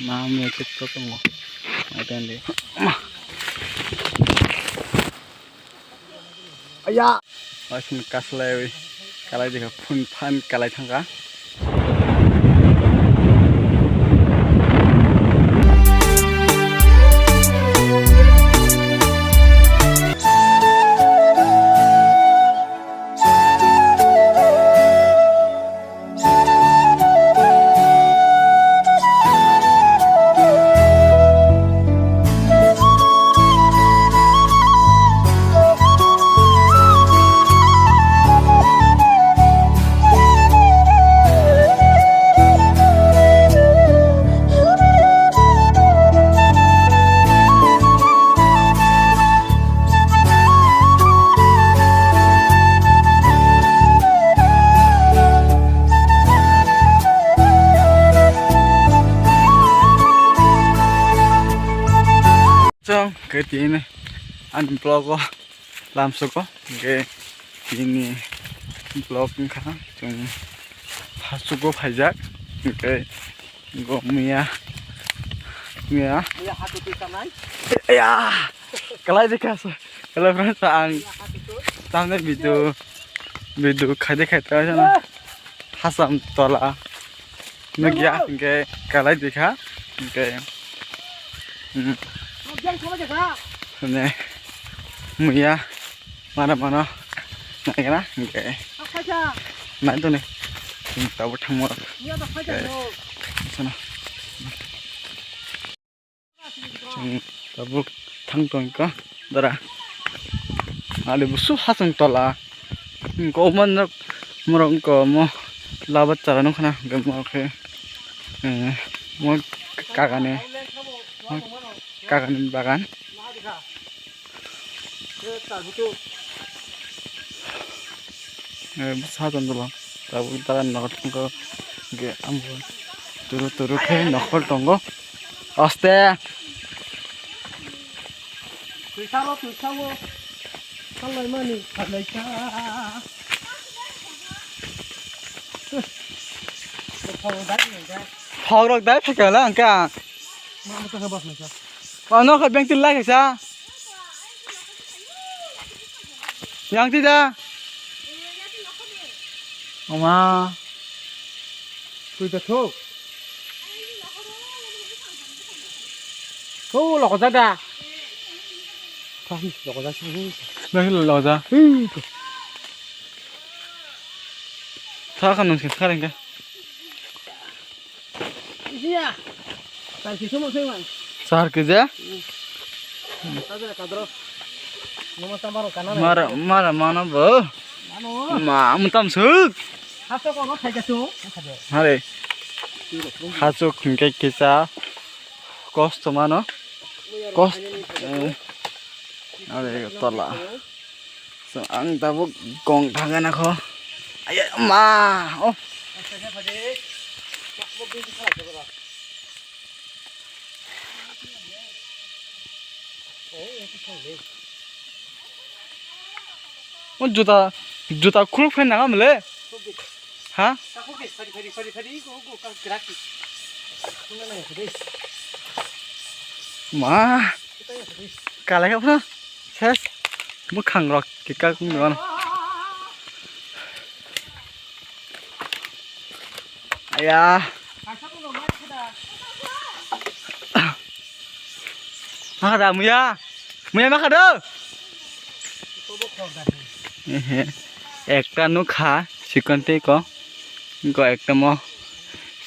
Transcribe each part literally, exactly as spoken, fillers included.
Ma, mia khe to tongo. Ai tande. Aya. Asini kaslai, kalai dekha phun phan kalai thangka. Chwng khe tini ani vlog o lamsugo, hwnkhe tini vlog wngkha chwng hasugo phaijak, hwnkhe Go miya. Miya. Miya hatu twi sanai. Ya. Kalai dikha sa. Hello friends, ang tamne video, video khaide khaide sana. Hasam tola. Nugya hingke kalai dikha. Hingke. Hmm. Nugya sama jaga. Ne. Miya. Mana mana. Naikana hingke. Apa aja? Nai to ni. Chwng tabuk thangma. Iya, apa aja? Sana. Chwng tabuk thang tongka dara. Ali busu hasung tola. Ko man morong ko mo labat chara nung khana hingke mo khe. Eh, mo kagane. Mo kagane bagan. Eh, bwsa jon dolo. Tabuk dara nokol tongo. Ge ambo turu turu khe nokol tongo. Aste. Tuisa lo, tuisa lo. Salai mani, salai ka. Phok rok dai phekala angka. Ma, ma, ta bas na ka. Ano kha beng tin lai khaisa. Yang ti da. Oma. Tui ta thuk. Ko lo ko da da. Tha lo ko da si. Na lo da. Tha kan nung sin khareng ka. Iya. Sar kisa mo sing man. Sar kisa? Tadra kadro. Mama tamaro kana. Mara, mara mana bo. Mano. Ma, mutam suk. Hasto ko no thai ka tu. Hare. Hasuk hingke kisa. Kosto mano. Kost. Eh. Are tola. So, ang tabuk gong thangana kho. Aya ma. Oh. O juta, juta khuluk phai nang amle. Ha? Ma. Kalai ka phano. Ses. Bwkhang rok kikak wng mano. Aya. Makha da muya. Muya makha da. Ehe. Ekta nukha sikon tei ko. Ko ekta mo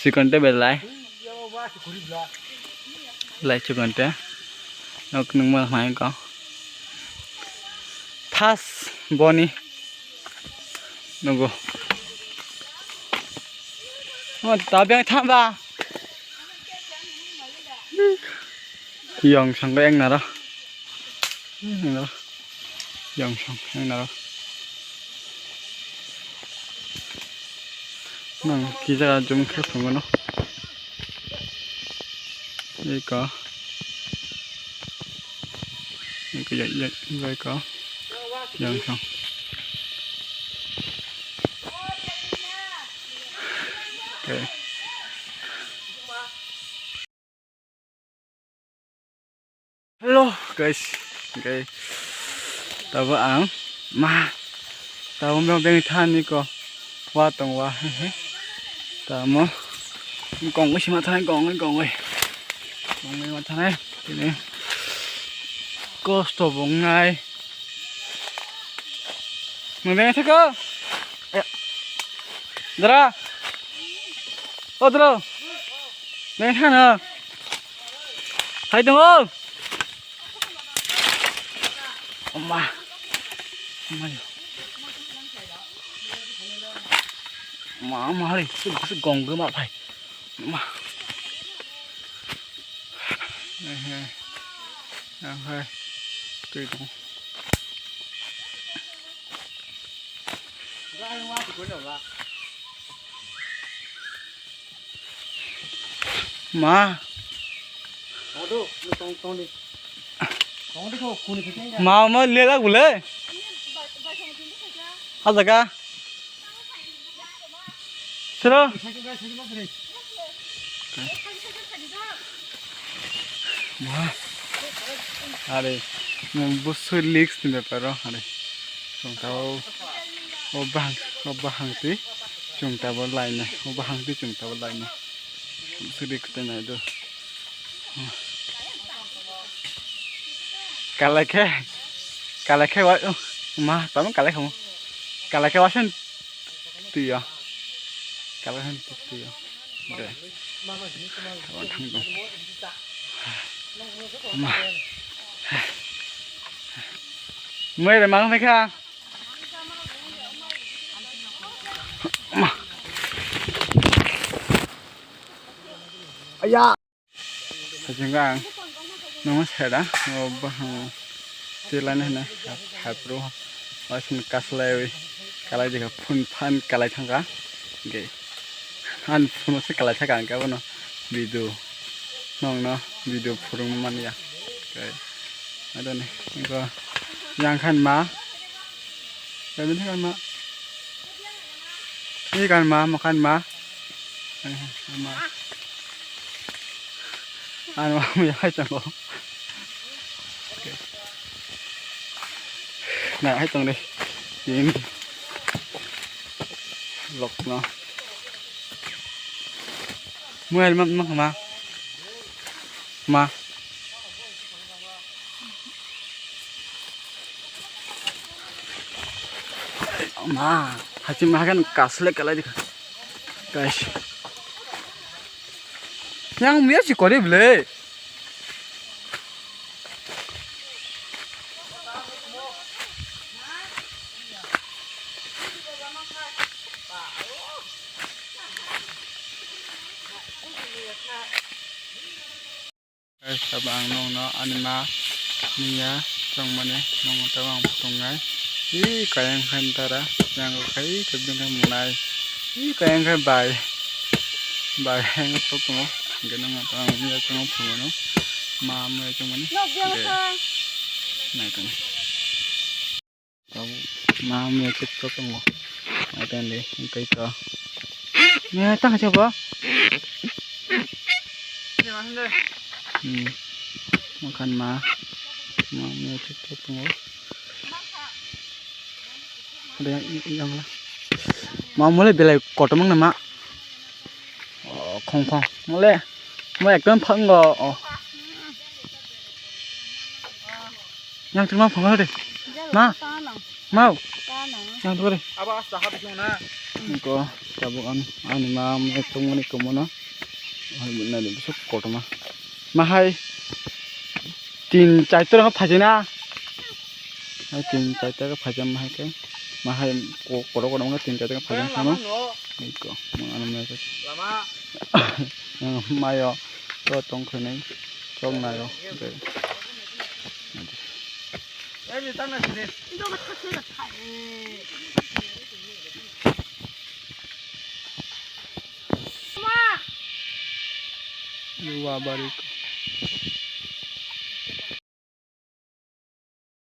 sikon tei belai. Lai sikon tei. Nok nung ma mai ko. Thas boni. Nugo. Mo tabeng thamba. Yong sangko eng naro. Eng naro. Yong sang eng naro. Nang kija jum khe phungono. Eko. Eko ya ya ya eko. Yang sang. Okay. Hello guys, okay. Tabo ang ma tabo bang bang thani ko wa tong wa. Tamo kong wi sima thanai kong wi kong wi kong wi ma thanai tini kosto bongnai. Mabeng thaka. Dara. O dara. Beng thana. Hai tongo. Oma. Oma. Ma ma hari. Gong goma phai. Ma. Ehe. Ehe. Twi tongo. Ma. Ma, ma, lelak bole. Ajaga. Sero. Are, mo busu leaks ni beparo, are. Chwng tabo, o bahang, o bahang twi chwng tabo lainai, o bahang twi chwng tabo lainai. Busu leaks twi nai do. Kalai khe, kalai khe wa, ma, tamo kalai khamu. Kalai khe wasen twi ya. Kalai khe twi ya. De. Tabang thang dong. Ma. Mai re mang mai kha. Ma. Aya. Hajinga ang nungma sera o bahang tilani hwnwi hapro waisini kaslaiwi kalai dikha phun phan kalai thangkha hwnkhe ani phuno se kalai thangkha hwnkhe abono video nongno video phurwngma manya tei adoni wngkha yang khan ma tei bini khan ma. Ini kan ma, makan ma. Ano, ya hai tongo. Na hai tong deh. Ini. Lok no. Muel ma ma ma. Ma. Ma, hachim hakan kasle kalai dikha. Guys. Yang mia si kori bele. Guys, abo ang nongno ani ma miya chongmani nongno tei ang phutungnai. Ee, kayang khe dara, yang khai khe bini khe munai. Ee, kayang khe bai. Bai ang tok tongo. Hwnkhe nongno tei ang miya chongma phunukno. Ma miya chongmani. Nai tongni. Tabuk ma miya chwk chwk tongo. Aitandi tei to. Miya tang khe bo. Hmm. Makan ma. Ma miya chwk chwk tongo. Ada yang yang lah. Ma mole belai kotor mang nama. Oh, khong khong. Mole. Mo ekdom phango. Oh. Yang terima phone de. Ma. Mau. Yang tu de. Aba asta hati kung na. Ko tabuk an ani ma me tungmani kumono. Hai bunna de busuk kotoma. Ma hai tin chaitor ha phajina. Hai tin chaitor phajam hai ke. Ma hai ko koro koro ma tin chaitor phajam khano. Iko mo ano me. Lama. Mayo to tong khainai chok nairo. Wa bari ko.